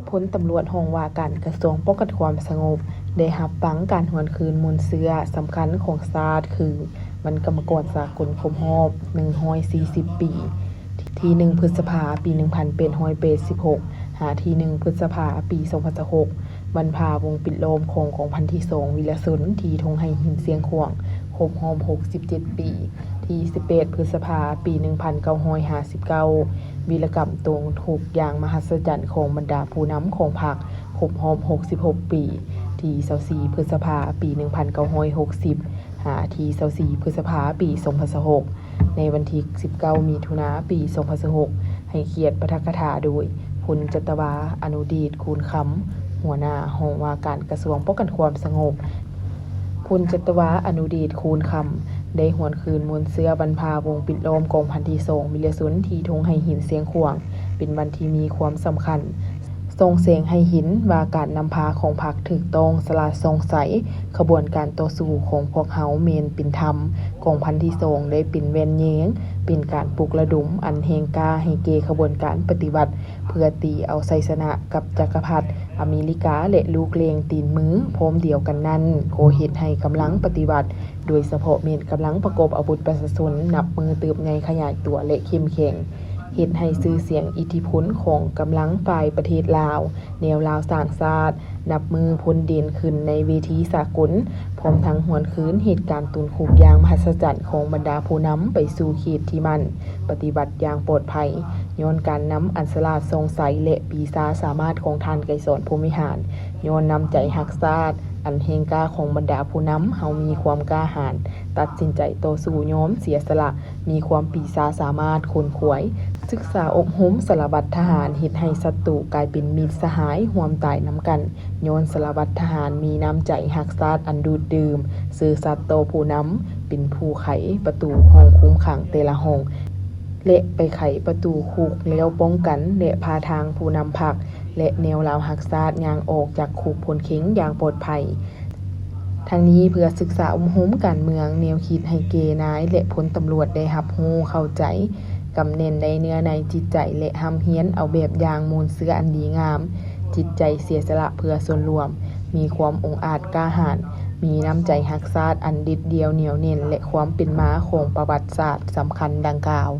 ພົນຕຳຫຼວດຮອງວ່າການກະຊວງປ້ອງກັນຄວາມສະຫງົບ ໄດ້ຮັບຟັງການຫວນຄືນມູນເຊື້ອສຳຄັນຂອງຊາດ ຄືວັນກຳມະກອນສາກົນຄົບຮອບໜຶ່ງຮ້ອຍສີ່ສິບປີ ທີໜຶ່ງ ພຶດສະພາ ປີໜຶ່ງພັນແປດຮ້ອຍແປດສິບຫົກ ຫາທີໜຶ່ງ ພຶດສະພາ ປີສອງພັນຊາວຫົກ ວັນພາວົງປິດລ້ອມຂອງກອງພັນທີສອງວິລະຊົນ ທີ່ທົ່ງໄຫຫີນຊຽງຂວາງ ຄົບຮອບຫົກສິບເຈັດປີ ທີສິບແປດ ພຶດສະພາ ປີໜຶ່ງພັນເກົ້າຮ້ອຍຫ້າສິບເກົ້າ ວິລະກຳຕົວທຸກຢ່າງມະຫັດສະຈັນຂອງບັນດາຜູ້ນຳຂອງພັກ ຄົບຮອບຫົກສິບຫົກປີ ທີຊາວສີ່ ພຶດສະພາ ປີໜຶ່ງພັນເກົ້າຮ້ອຍຫົກສິບ ຫາທີຊາວສີ່ ພຶດສະພາ ປີສອງພັນຊາວຫົກ ໃນວັນທີສິບເກົ້າ ມິຖຸນາ ປີສອງພັນຊາວຫົກ ໃຫ້ກຽດປາຖະກະຖາໂດຍ ພົນຈັດຕະວາ ອະນຸເດດ ຄູນຄຳ ຫົວໜ້າຫ້ອງວ່າການກະຊວງປ້ອງກັນຄວາມສະຫງົບ. ພົນຈັດຕະວາ ອະນຸເດດ ຄູນຄຳ ໄດ້ຫວນຄືນມູນເຊື້ອບັນພາວົງປິດລ້ອມກອງພັນທີສອງວິລະຊົນ ທີ່ທົ່ງໄຫຫີນຊຽງຂວາງ ເປັນວັນທີ່ມີຄວາມສຳຄັນ ສ່ອງແສງໃຫ້ເຫັນວ່າການນຳພາຂອງພັກຖືກຕ້ອງ, ສະຫຼາດສ່ອງໃສ, ຂະບວນການຕໍ່ສູ້ຂອງພວກເຮົາແມ່ນເປັນທຳ. ກອງພັນທີສອງໄດ້ເປັນແວ່ນແຍງ, ເປັນການປຸກລະດົມອັນແຮງກ້າໃຫ້ແກ່ຂະບວນການປະຕິວັດ ເພື່ອຕີເອົາໄຊຊະນະກັບຈັກກະພັດອາເມລິກາ ແລະ ລູກແຫຼງຕີນມື. ພ້ອມດຽວກັນນັ້ນ, ກໍເຮັດໃຫ້ກຳລັງປະຕິວັດ, ໂດຍສະເພາະແມ່ນກຳລັງປະກອບອາວຸດປະຊາຊົນ ນັບມື້ເຕີບໃຫຍ່ຂະຫຍາຍຕົວ ແລະ ເຂັ້ມແຂງ. ເຮັດໃຫ້ຊື່ສຽງອິດທິພົນຂອງກຳລັງຝ່າຍປະເທດລາວ, ແນວລາວສ້າງຊາດ ນັບມື້ພົ້ນເດັ່ນຂຶ້ນໃນເວທີສາກົນ, ພ້ອມທັງຫວນຄືນເຫດການໂຕນຄຸກຢ່າງມະຫັດສະຈັນຂອງບັນດາຜູ້ນຳໄປສູ່ເຂດທີ່ໝັ້ນປະຕິບັດຢ່າງປອດໄພ, ຍ້ອນການນຳອັນສະຫຼາດສ່ອງໃສ ແລະ ປີຊາສາມາດຂອງທ່ານໄກສອນ ພົມວິຫານ, ຍ້ອນນ້ຳໃຈຮັກຊາດອັນແຮງກ້າຂອງບັນດາຜູ້ນຳເຮົາມີຄວາມກ້າຫານ, ຕັດສິນໃຈຕໍ່ສູ້ຍອມເສຍສະຫຼະ, ມີຄວາມປີຊາສາມາດຂົນຂວາຍ, ສຶກສາອົບຮົມສາລະວັດທະຫານ ເຮັດໃຫ້ສັດຕູກາຍເປັນມິດສະຫາຍ ຮ່ວມຕາຍນຳກັນ, ຍ້ອນສາລະວັດທະຫານມີນ້ຳໃຈຮັກຊາດອັນດູດດື່ມ, ຊື່ສັດຕໍ່ຜູ້ນຳ, ເປັນຜູ້ໄຂປະຕູຫ້ອງຄຸມຂັງແຕ່ລະຫ້ອງ ແລະ ໄປໄຂປະຕູຄຸກແລ້ວປ້ອງກັນ ແລະ ພາທາງຜູ້ນຳພັກ ແລະ ແນວລາວຮັກຊາດຍ່າງອອກຈາກຄຸກພົ້ນເຄັງຢ່າງປອດໄພ. ທັງນີ້ເພື່ອສຶກສາອົບຮົມການເມືອງ, ແນວຄິດໃຫ້ແກ່ນາຍ ແລະ ພົນຕຳຫຼວດໄດ້ຮັບຮູ້ເຂົ້າໃຈ, ກຳແໜ້ນໃນເນື້ອໃນຈິດໃຈ ແລະ ຮ່ຳຮຽນເອົາແບບຢ່າງມູນເຊື້ອອັນດີງາມ, ຈິດໃຈເສຍສະຫຼະເພື່ອສ່ວນລວມ, ມີຄວາມອົງອາດກ້າຫານ, ມີນ້ຳໃຈຮັກຊາດອັນເດັດດ່ຽວໜຽວແໜ້ນ ແລະ ຄວາມເປັນມາຂອງປະຫວັດສາດສຳຄັນດັ່ງກ່າວ.